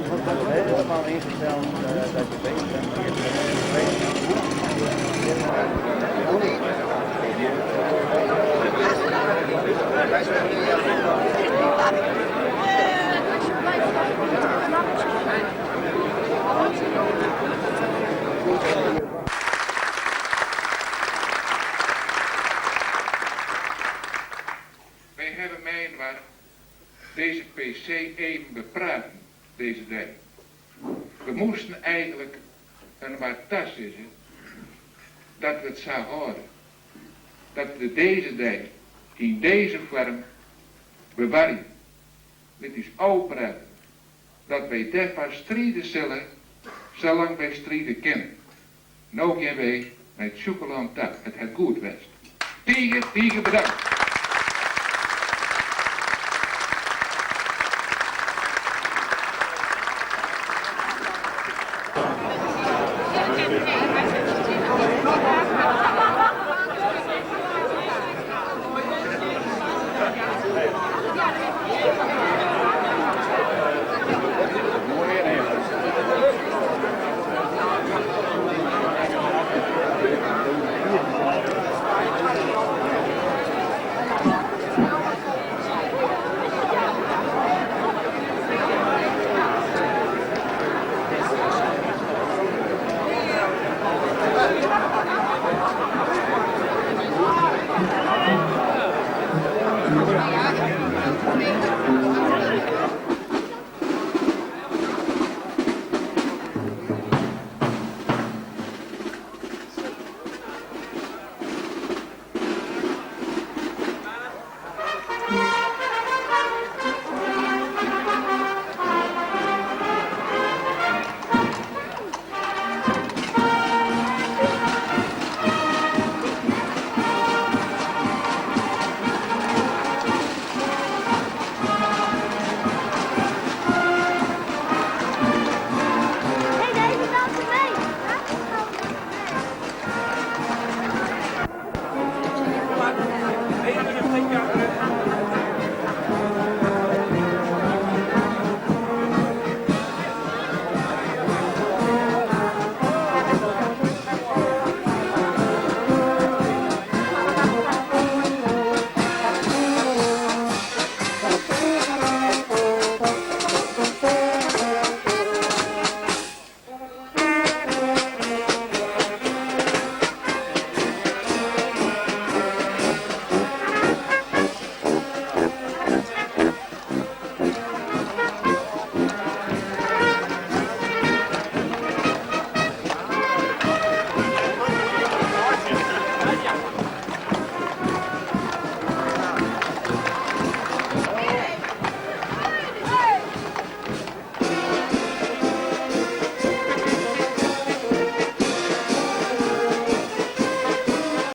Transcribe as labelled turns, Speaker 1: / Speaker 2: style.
Speaker 1: Wy hawwe mei-inoar dizze PC even bepraten dizze dei. We moasten eigenlik inoar tasizze dat we it sa hâlde. Dat we dizze dei yn dizze foarm bewarje. Lit ús ôfprate dat wy dêrfoar stride sille salang't wy stride kinne. No gean wy nei it Sjûkelân ta. It hat goed west. Tige, tige bedankt!